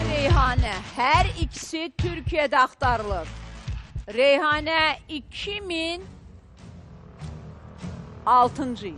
Reyhanə, hər ikisi Türkiyədə axtarılır. Reyhanə 2006-cı il.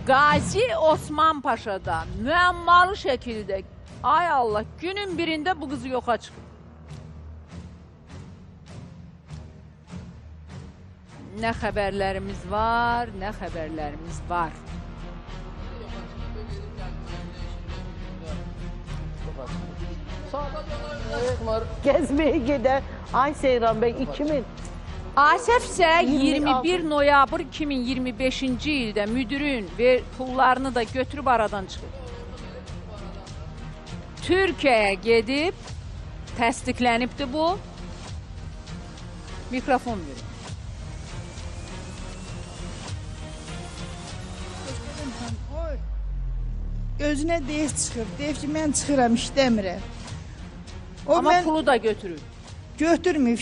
Gazi Osman Paşa'da müəmmalı şəkildə, ay Allah, günün birində bu qızı yoxa çıxır. Nə xəbərlərimiz var, nə xəbərlərimiz var. Gezmeye gider. Ay Seyran Bey 2000. Asəf isə 21 noyabr 2025-ci ildə müdirin və pullarını da götürüb aradan çıxır. Türkiyəyə gedib, təsdiqlənibdir bu. Mikrofon verin. Özünə deyib çıxır. Deyib ki, mən çıxıram, işləmirəm. O Amma mən pulu da götürür. Götürməyib,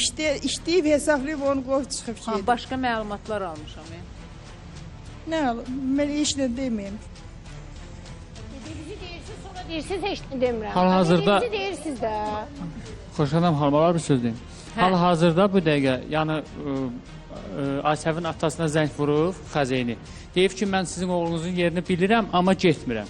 işləyib, hesablayıb onu qoyub çıxıb Ha, gedir. başqa məlumatlar almışam. Nə alım? Mən heç nə deməyim. Dediyinizi deyirsiniz, sonra deyirsiniz, heç nə demirəm. Hal-hazırda- Dediyinizi deyirsiniz də. Xoşxanım xanım, olar bir söz deyim. Hə. Hal-hazırda bu dəqiqə, yəni Asəfin atasına zəng vurub Xəzeyni. Deyib ki, mən sizin oğlunuzun yerini bilirəm, amma getmirəm.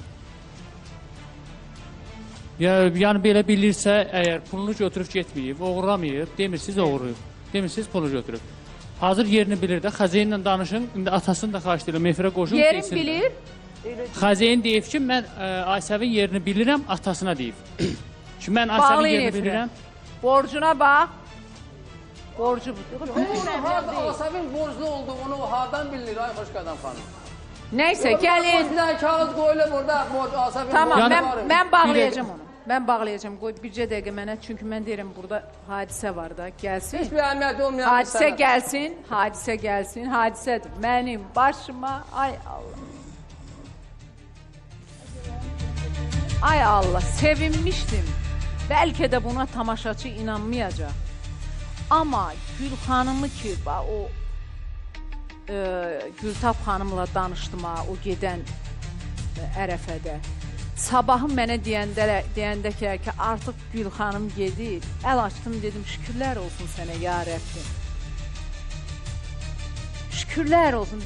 Yəni belə bilirsə, əgər pulunu götürüb getməyib, oğurlamayıb, demirsiz oğurlayıb, demirsiz pulu götürüb. Hazır yerini bilir də, Xəzeynlə danışın, indi atasını da xahiş edirəm, efirə qoşun. Yerin desin. bilir. Xəzeyn deyib ki, mən Asəfin yerini bilirəm, atasına deyib. Ki, mən Asəfin Bağlayın yerini efirə. bilirəm. Borcuna bax. Borcu budur. Harda Asəfin borclu olduğunu hardan bilinir ay Xoşqədəm xanım? Nəysə, gəlin. Bir dənə kağız qoyulub orada borc Asəfin Tamam, borcu mən, var. mən bağlayacağam onu. Mən bağlayacağam. Qoy bircə dəqiqə mənə, çünki mən deyirəm burada hadisə var da, gəlsin. Heç bir əhəmiyyəti olmayan bir Hadisə sənəd. gəlsin, hadisə gəlsin, hadisədir. Mənim başıma, ay Allah. Ay Allah, sevinmişdim. Bəlkə də buna tamaşaçı inanmayacaq. Amma Gül xanımı ki, o Gültab xanımla danışdım ha, o gedən Ərəfədə. Sabahın mənə deyəndə ki, artıq Gül xanım gedir. Əl açdım, dedim, şükürlər olsun sənə ya Rəbbim. Şükürlər olsun.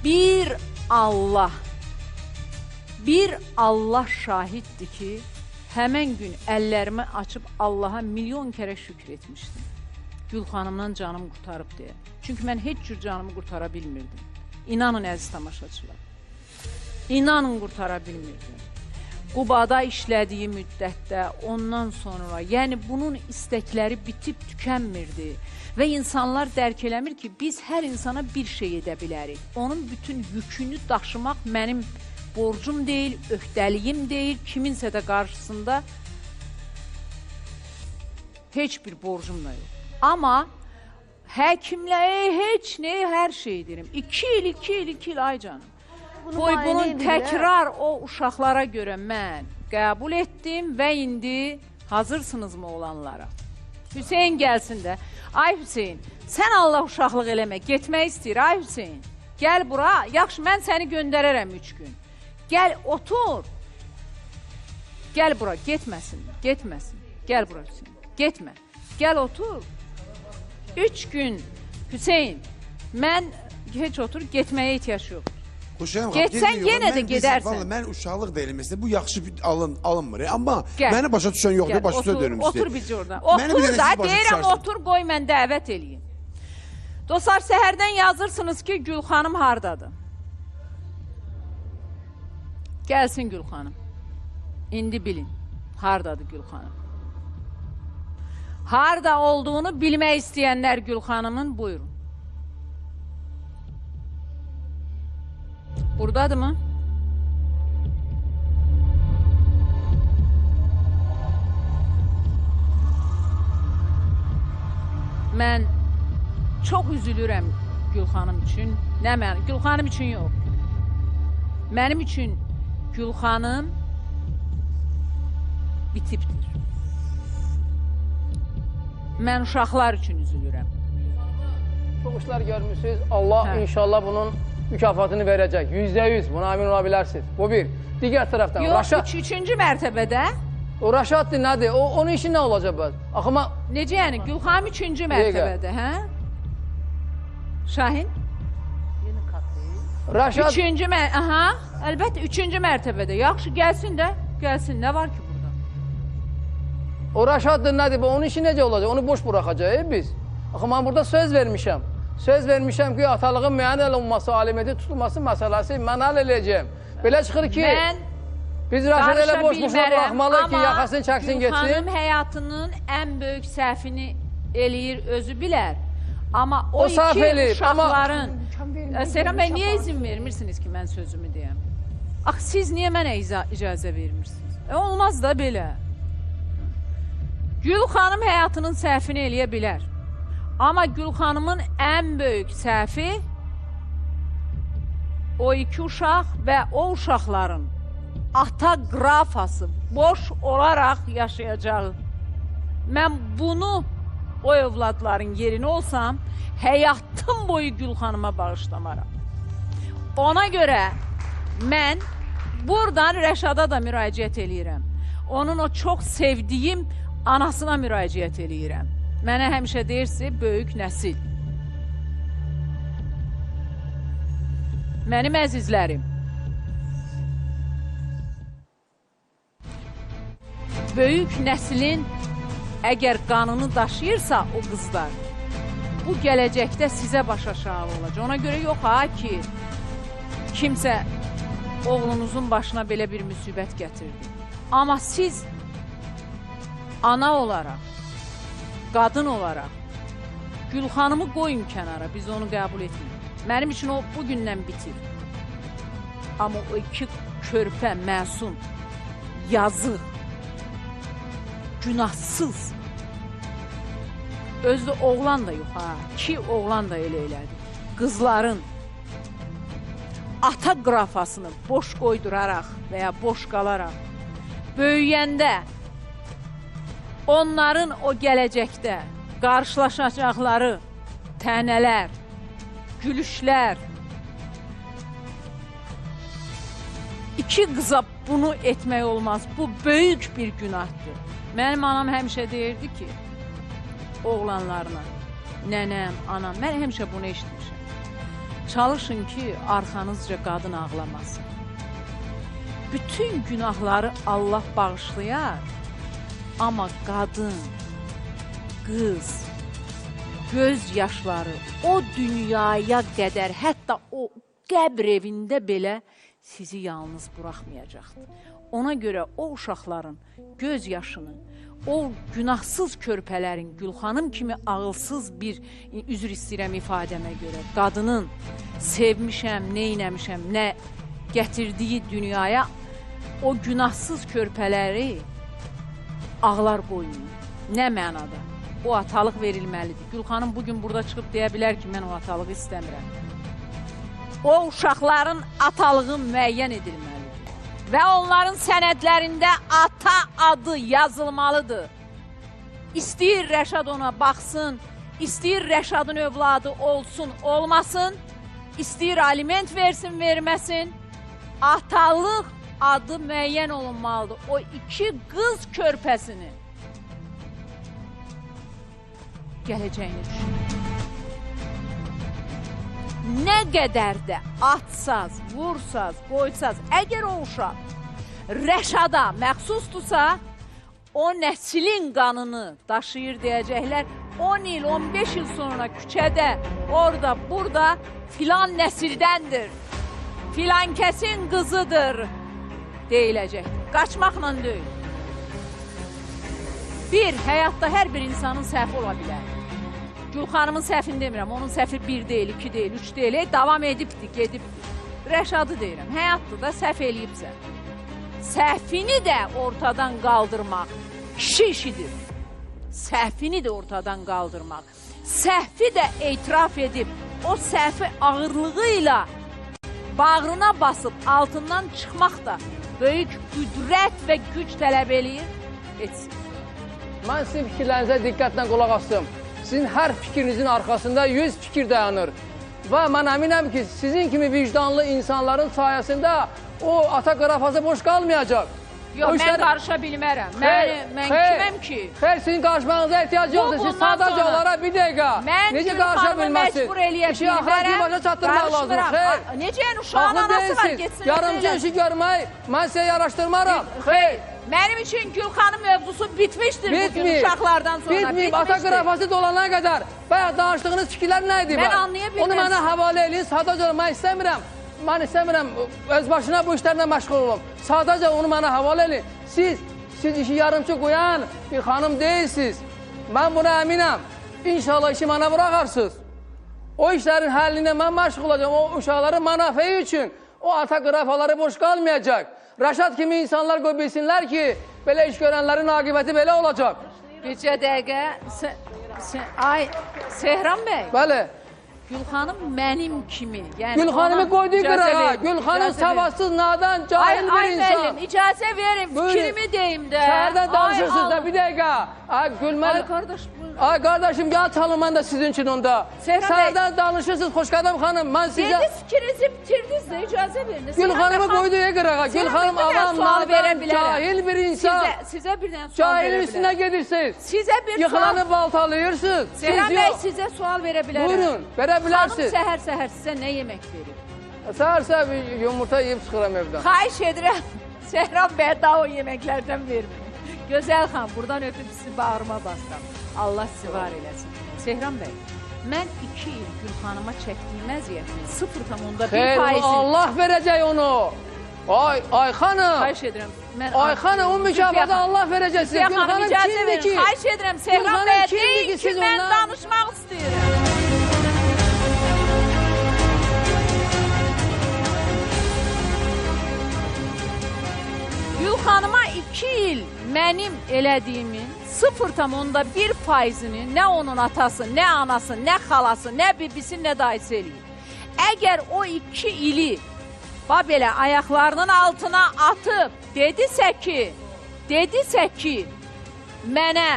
Bir Allah, bir Allah şahiddir ki, həmən gün əllərimi açıb Allaha milyon kərə şükür etmişdim. Gül xanımdan canım qurtarıb deyə. Çünki mən heç cür canımı qurtara bilmirdim. İnanın əziz tamaşaçılar. İnanın qurtara bilmirdim. Qubada işlədiyi müddətdə, ondan sonra, yəni bunun istəkləri bitib tükənmirdi. Və insanlar dərk eləmir ki, biz hər insana bir şey edə bilərik. Onun bütün yükünü daşımaq mənim borcum deyil, öhdəliyim deyil, kiminsə də qarşısında heç bir borcum da yox. Amma həkimlə, heç nə, hər şey deyirəm. 2 il, 2 il, 2 il, ay canım. Qoy bunun təkrar o uşaqlara görə mən qəbul etdim və indi hazırsınızmı olanlara? Hüseyn gəlsin də. Ay Hüseyn, sən Allah uşaqlıq eləmə, getmək istəyir. Ay Hüseyn, gəl bura. Yaxşı, mən səni göndərərəm 3 gün. Gəl, otur. Gəl bura, getməsin, getməsin. Gəl bura Hüseyn, getmə. Gəl, otur. 3 gün, Hüseyn, mən heç otur, getməyə ehtiyac yoxdur. Getsən yenə də gedərsən. Valla mən uşaqlıq deyiləm, məsələn, bu yaxşı alınmır. Amma məni başa düşən yoxdur, başa düşə dönüm istəyir. Otur bircə oradan. Otur da, deyirəm, otur, qoy mən dəvət eləyim. Dostlar, səhərdən yazırsınız ki, Gül xanım hardadır? Gəlsin Gül xanım. İndi bilin, hardadır Gül xanım. Harda olduğunu bilmək istəyənlər Gül xanımın, buyurun. Buradadır mı? Mən çox üzülürəm Gül xanım üçün. Nə mən? Gül xanım üçün yox. Mənim üçün Gül xanım bitibdir. Mən uşaqlar üçün üzülürəm. Çox işlər görmüşsünüz. Allah inşallah bunun mükafatını verəcək. %100, buna əmin ola bilərsiniz. Bu bir. Digər tərəfdən Yox, Raşad... üçüncü mərtəbədə. O Raşaddır, nədir? Onun işi nə olacaq bəs? Axı mən... Necə yəni? Gülxanım üçüncü mərtəbədə, hə? Şahin? Raşad... Üçüncü mərtəbədə, aha, əlbəttə üçüncü mərtəbədə. Yaxşı, gəlsin də, gəlsin. Nə var ki burada? O Raşaddır, nədir? Onun işi necə olacaq? Onu boş buraxacaq biz. Axı mən burada söz vermişəm. Söz vermişəm ki, atalığın müəyyən olunması, alimenti tutulması məsələsi mən həll eləyəcəyəm. Belə çıxır ki, biz Raşadı elə boş-boşuna buraxmalıyıq ki, yaxasını çəksin, getsin. Amma Gülxanım həyatının ən böyük səhvini eləyir, özü bilər. Amma o iki uşaqların... Seyran bəy, niyə izin vermirsiniz ki, mən sözümü deyəm? Axı, siz niyə mənə icazə vermirsiniz? Olmaz da belə. Gülxanım həyatının səhvini eləyə bilər. Amma Gülxanımın ən böyük səhvi o iki uşaq və o uşaqların ata qrafası boş olaraq yaşayacağı. Mən bunu o övladların yerinə olsam, həyatım boyu Gülxanıma bağışlamaram. Ona görə mən buradan Rəşada da müraciət eləyirəm. Onun o çox sevdiyim anasına müraciət eləyirəm. Mənə həmişə deyirsi, böyük nəsil. Mənim əzizlərim, böyük nəslin əgər qanını daşıyırsa o qızlar, bu gələcəkdə sizə baş aşağı olacaq. Ona görə yox ha ki, kimsə oğlunuzun başına belə bir müsibət gətirdi. Amma siz ana olaraq, qadın olaraq Gülxanımı qoyun kənara, biz onu qəbul etmirik. Mənim üçün o bugündən bitir. Amma o iki körpə, məsum, yazıq, günahsız, özü də oğlan da yox ha, ki oğlan da elə elədi. Qızların ata qrafasını boş qoyduraraq və ya boş qalaraq böyüyəndə onların o gələcəkdə qarşılaşacaqları tənələr, gülüşlər, iki qıza bunu etmək olmaz. Bu böyük bir günahdır. Mənim anam həmişə deyirdi ki, oğlanlarına, nənəm, anam, mən həmişə bunu eşitmişəm. Çalışın ki, arxanızca qadın ağlamasın. Bütün günahları Allah bağışlayar, amma qadın, qız, göz yaşları o dünyaya qədər, hətta o qəbr evində belə sizi yalnız buraxmayacaqdır. Ona görə o uşaqların göz yaşını, o günahsız körpələrin, Gülxanım kimi ağılsız bir, üzr istəyirəm ifadəmə görə, qadının sevmişəm, neynəmişəm, nə gətirdiyi dünyaya o günahsız körpələri ağlar qoymayın. Nə mənada? O atalıq verilməlidir. Gülxanım bugün burada çıxıb deyə bilər ki, mən o atalığı istəmirəm. O uşaqların atalığı müəyyən edilməlidir. Və onların sənədlərində ata adı yazılmalıdır. İstəyir Rəşad ona baxsın, istəyir Rəşadın övladı olsun, olmasın, istəyir aliment versin, verməsin. Atalıq adı müəyyən olunmalıdır. O iki qız körpəsini gələcəyini düşünün. Nə qədər də atsaz, vursaz, qoysaz, əgər o uşaq Rəşada məxsusdursa, o nəslin qanını daşıyır deyəcəklər. 10 il, 15 il sonra küçədə, orada, burada filan nəsildəndir, filan kəsin qızıdır deyiləcəkdir. Qaçmaqla deyil. Bir, həyatda hər bir insanın səhvi ola bilər. Gülxanımın səhvini demirəm, onun səhvi 1 deyil, 2 deyil, 3 deyil, davam edibdir, gedibdir. Rəşadı deyirəm, həyatda da səhv eləyibsə. Səhvini də ortadan qaldırmaq kişi işidir. Səhvini də ortadan qaldırmaq. Səhvi də etiraf edib, o səhvi ağırlığı ilə bağrına basıb altından çıxmaq da böyük qüdrət və güc tələb eləyir, etsin. Mən sizin fikirlərinizə diqqətlə qulaq astım. Sizin hər fikrinizin arxasında 100 fikir dayanır. Və mən əminəm ki, sizin kimi vicdanlı insanların sayəsində o ata qrafası boş qalmayacaq. Yox, O mən işlər- qarışa bilmərəm. Xeyr, Mən xeyr, kiməm ki? Xeyr, sizin qarışmağınıza ehtiyac yoxdur. Bu Siz bundan sadəcə sonra- olaraq bir dəqiqə. Mən Necə Gül qarışa xanımı bilməzsiniz? məcbur eləyə İşi axıra kimi bilmərəm. başa çatdırmaq lazım. Qarışmıram. Xeyr. Necə yəni uşağın Haqlı anası var, deyilsiniz. getsin Yarımcı eləsin. işi görmək mən sizə yaraşdırmaram. Xeyr. Mənim üçün Gül xanım mövzusu bitmişdir bugün Bitməyib. uşaqlardan sonra. Bitməyib. Ata Bitmişdir. qrafası dolana qədər. Bayaq danışdığınız fikirlər nə idi? Mən bax? anlaya bilmirəm. Onu mənə həvalə eləyin. Sadəcə olaraq mən istəmirəm. Mən istəmirəm öz başına bu işlərlə məşğul olum. Sadəcə onu mənə həvalə eləyin. Siz işi yarımçı qoyan bir xanım deyilsiniz. Mən buna əminəm. İnşallah işi mənə buraxarsınız. O işlərin həllinə mən məşğul olacağam. O uşaqların mənafeyi üçün o ata qrafaları boş qalmayacaq. Rəşad kimi insanlar qoy bilsinlər ki, belə iş görənlərin aqibəti belə olacaq. Bircə dəqiqə. Ay, Sehran bəy, Bəli. Gül xanım mənim kimi. Yəni Gül xanımı ona qoydu icazə qırağa. verin, Gül xanım icazə verin. savadsız, nadan, Ay, cahil bir ay insan. müəllim, icazə verin, Buyurun. fikrimi deyim də. Şəhərdən danışırsınız da Ay, bir dəqiqə. Ay gülmə. Ay qardaş, bu... Ay qardaşım gəl çalın mən də sizin üçün onda. Sehran bəy. Səhərdən danışırsınız Xoşqədəm xanım. Mən sizə Dediniz fikrinizi bitirdiniz də, icazə verin. Gül xanımı qoydu qırağa. Gül xanım avam, nadan, cahil bir insan. Sizə bir dənə sual verə Cahilin üstünə bilərəm. gedirsiniz. Sizə bir sual... Yıxılanı baltalayırsınız. Siz Sehran bəy, yox. sizə sual verə bilərəm. Buyurun, verə Xanım bilərsiniz. səhər-səhər sizə nə yemək verir? Səhər-səhər bir yumurta yeyib çıxıram evdən. Xahiş edirəm, Sehran bəy daha o yeməklərdən verməyin. Gözəl xan, buradan öpüb sizi bağrıma basdım. Allah sizi var eləsin. Sehran bəy, mən 2 il Gül xanıma çəkdiyim əziyyətin 0,1 Xeyr, onu faizini... Allah verəcək onu. Ay, ay xanım. Xahiş edirəm. Mən Ay xanım, o mükafatı Allah verəcək sizə. Zülfiyə Gül xanım, xanım icazə kimdir verin. ki? Xahiş edirəm, Sehran xanım bəyə kimdir deyin ki, ki, siz mən ondan- danışmaq istəyirəm. Gül xanıma 2 il mənim elədiyimin 0,1 faizini nə onun atası, nə anası, nə xalası, nə bibisi, nə dayısı eləyib. Əgər o 2 ili belə ayaqlarının altına atıb dedisə ki, mənə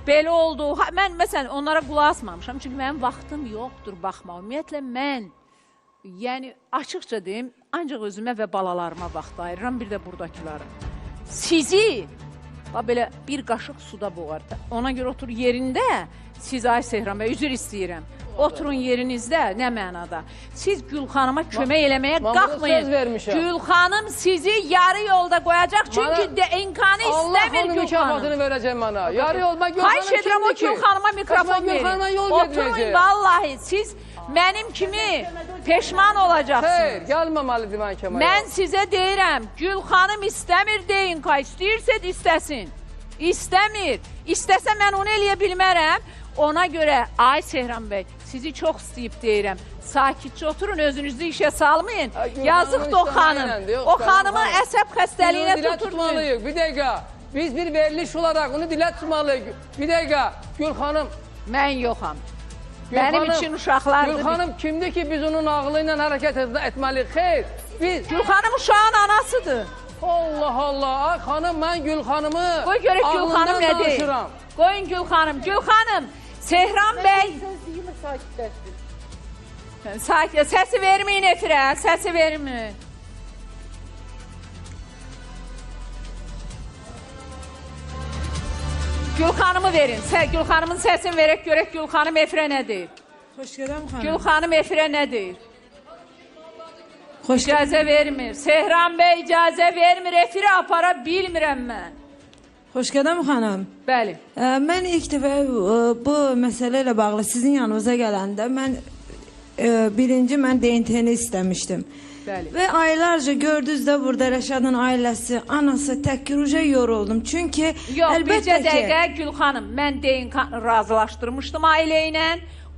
belə oldu. Mən məsələn onlara qulaq asmamışam, çünki mənim vaxtım yoxdur baxmaq. Ümumiyyətlə mən, yəni açıqca deyim, ancaq özümə və balalarıma vaxt ayırıram, bir də buradakılara. Sizi belə bir qaşıq suda boğar. Ona görə otur yerində, siz ay Sehran bəy, üzr istəyirəm. Oturun yerinizdə, nə mənada? Siz Gül xanıma kömək eləməyə qalxmayın. söz vermişəm. Gül xanım sizi yarı yolda qoyacaq, çünki imkanı Allah istəmir onun Gül xanım. mükafatını verəcək mənə. Yarı yol, mən Gül Xahiş xanım edirəm o kimdir ki? Gül xanıma mikrofon Bəs mən Gül xanıma verin. yol Oturun getməyəcəyəm. vallahi siz mənim kimi peşman olacaqsınız. Xeyr, gəlməməlidir mən kəməyə. Mən sizə deyirəm, Gül xanım istəmir deyin kay, istəyirsə də istəsin. İstəmir. İstəsə mən onu eləyə bilmərəm. Ona görə ay Sehran bəy, sizi çox istəyib deyirəm. Sakitcə oturun, özünüzü işə salmayın. Yazıqdır o xanım. O xanımı əsəb xəstəliyinə dilə tuturdunuz. tutmalıyıq. Bir dəqiqə. Biz bir veriliş olaraq onu dilə tutmalıyıq. Bir dəqiqə. Gül xanım. Mən yoxam. Mənim üçün uşaqlardır. Gül xanım kimdir ki biz onun ağlı ilə hərəkət etməliyik? Xeyr. Biz. Gül xanım uşağın anasıdır. Allah Allah. Ay xanım, mən Gül xanımı Qoy görək Gül xanım nə deyir. Qoyun Gül xanım. Gül xanım, Sehran bəy. Söz deyim, sakitləşdir. Sakit, səsi verməyin efirə, səsi verməyin. Gül xanımı verin. Gül xanımın səsini verək, görək Gül xanım efirə nə deyir. Xoşqədəm xanım. Gül xanım efirə nə deyir? İcazə vermir. Sehran bəy icazə vermir. Efirə apara bilmirəm mən. Xoşqədəm xanım. Bəli. Mən ilk dəfə bu məsələ ilə bağlı sizin yanınıza gələndə mən birinci mən DNT-ni istəmişdim. Bəli. Və aylarca gördünüz də burada Rəşadın ailəsi, anası tək yoruldum. Çünki yox, əlbəttə bircə dəqiqə Gül xanım, mən DNK-nı razılaşdırmışdım ailə ilə.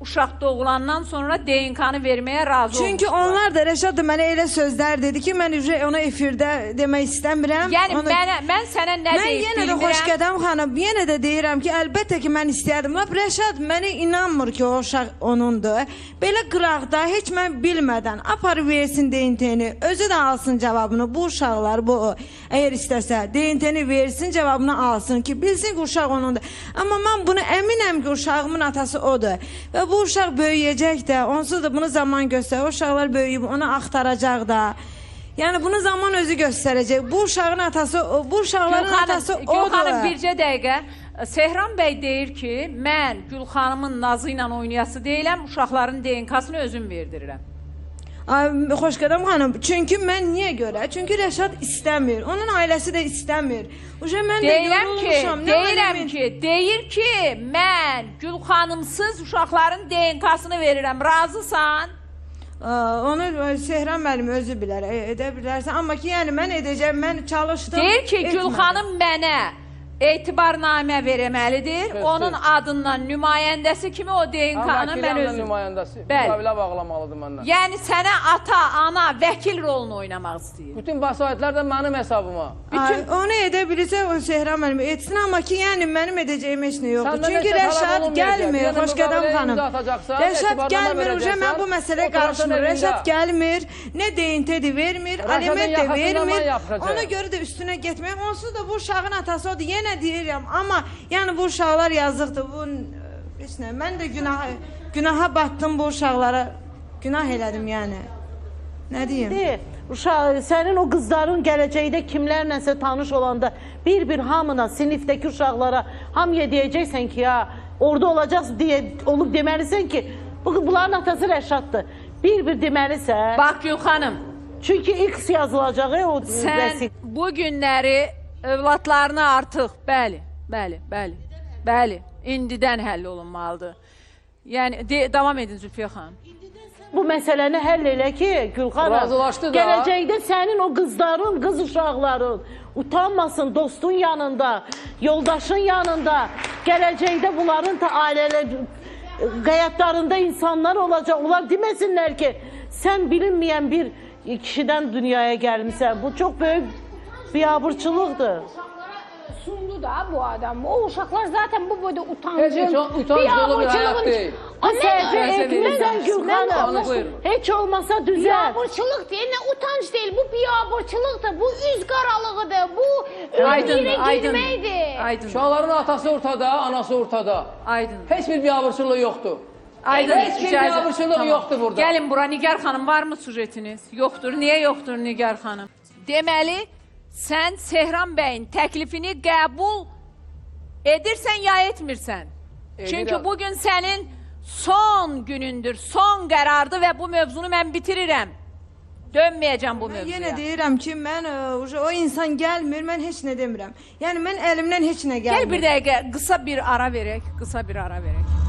Uşaq doğulandan sonra DNK-nı verməyə razı olmuşdular. Çünki onlar da Rəşad da mənə elə sözlər dedi ki, mən ona efirdə demək istəmirəm. Yəni Ona... mən sənə nə mən deyib yenə də bilmirəm. Xoşqədəm xanım, yenə də deyirəm ki, əlbəttə ki, mən istəyərdim. Lap Rəşad mənə inanmır ki, o uşaq onundur. Belə qıraqda heç mən bilmədən aparıb versin DNT-ni, özü də alsın cavabını. Bu uşaqlar, bu o. Əgər istəsə DNT-ni versin, cavabını alsın ki, bilsin ki, uşaq onundur. Amma mən bunu əminəm ki, uşağımın atası odur. Və bu uşaq böyüyəcək də, onsuz da bunu zaman göstərir. O uşaqlar böyüyüb onu axtaracaq da. Yəni bunu zaman özü göstərəcək. Bu uşağın atası, bu uşaqların atası odur. Gülxanım bircə dəqiqə. Sehran bəy deyir ki, mən Gülxanımın nazı ilə oynayası deyiləm, uşaqların DNK-sını özüm verdirirəm. Ay, Xoşqədəm xanım, çünki mən niyə görə? Çünki Rəşad istəmir. Onun ailəsi də istəmir. Uşaq mən də Deyirəm ki, yorulmuşam. Nə deyirəm mənim- ki, deyir ki, mən Gülxanımsız uşaqların DNK-sını verirəm. Razısan? Onu Sehran müəllim özü bilər, edə bilərsən. Amma ki, yəni mən edəcəm, mən çalışdım. Deyir ki, etmədim. Gülxanım mənə etibarnamə verməlidir. Söz Onun deyil. adından nümayəndəsi kimi o DNK-nı mən Vəkili özüm. nümayəndəsi. Bəli. Müqavilə bağlamalıdır məndən. Yəni sənə ata, ana, vəkil rolunu oynamaq istəyir. Bütün vəsaitlər də mənim hesabıma. Bütün... Ay, onu edə bilirsə o Sehran müəllim etsin, amma ki, yəni mənim edəcəyim heç nə yoxdur. Səndən Çünki heç nə tələb Rəşad olunmayacaq. gəlmir, Yəni Xoşqədəm müqaviləyə xanım. imza atacaqsan, Rəşad etibarnamə gəlmir, uje mən bu verəcəksən, məsələyə oturarsan qarışmır. evində. Rəşad gəlmir, nə DNT-dir vermir, Rəşadın aliment də yaxasından mən vermir. yapışacağam. Ona görə də üstünə getmək. Onsuz da bu uşağın atası odur. Yenə deyirəm, amma yəni bu uşaqlar yazıqdır. Bu heç nə. Mən də günaha batdım bu uşaqlara. Günah elədim yəni. Nə deyim? İndi uşaq, sənin o qızların gələcəkdə kimlərləsə tanış olanda bir-bir hamına, sinifdəki uşaqlara hamıya deyəcəksən ki, ya orada olacaqsın deyə olub deməlisən ki, bunların atası Rəşaddır. Bir-bir deməlisən. Bax Gülxanım, Çünki X yazılacaq o sən vəsiqə. bu günləri övladlarını artıq, bəli, bəli, bəli, bəli, indidən həll olunmalıdır. Yəni davam edin Zülfiyə xanım. Bu məsələni həll elə ki, Gülxanım, Razılaşdı da. gələcəkdə sənin o qızların, qız uşaqların utanmasın dostun yanında, yoldaşın yanında, gələcəkdə bunların da ailələr, həyatlarında insanlar olacaq. Onlar deməsinlər ki, sən bilinməyən bir kişidən dünyaya gəlmisən. Bu çox böyük biabırçılıqdır. Sundu da bu adam. O uşaqlar zaten bu boyda utancın, Heç utanc dolu bir həyat deyil. Səhvə Mən etmirsən Gülxanım. Buyurun. Heç olmasa düzəlt. Biabırçılıq deyil, nə utanc deyil. Bu biabırçılıqdır, bu üz qaralığıdır, bu Aydındır, yerə aydındır. girməkdir. Aydındır, Uşaqların atası ortada, anası ortada. aydındır. Heç bir biabırçılıq yoxdur. Aydın, Heç bir biabırçılıq yoxdur burada. Gəlin bura Nigar xanım, varmı sujetiniz? Yoxdur. Niyə yoxdur Nigar xanım? Deməli, sən Sehran bəyin təklifini qəbul edirsən ya etmirsən? Edirəm. Çünki bugün sənin son günündür, son qərardır və bu mövzunu mən bitirirəm. Dönməyəcəm bu Mən mövzuya. yenə deyirəm ki, mən o insan gəlmir, mən heç nə demirəm. Yəni mən əlimdən heç nə gəlmir. Gəl bir dəqiqə qısa bir ara verək, qısa bir ara verək.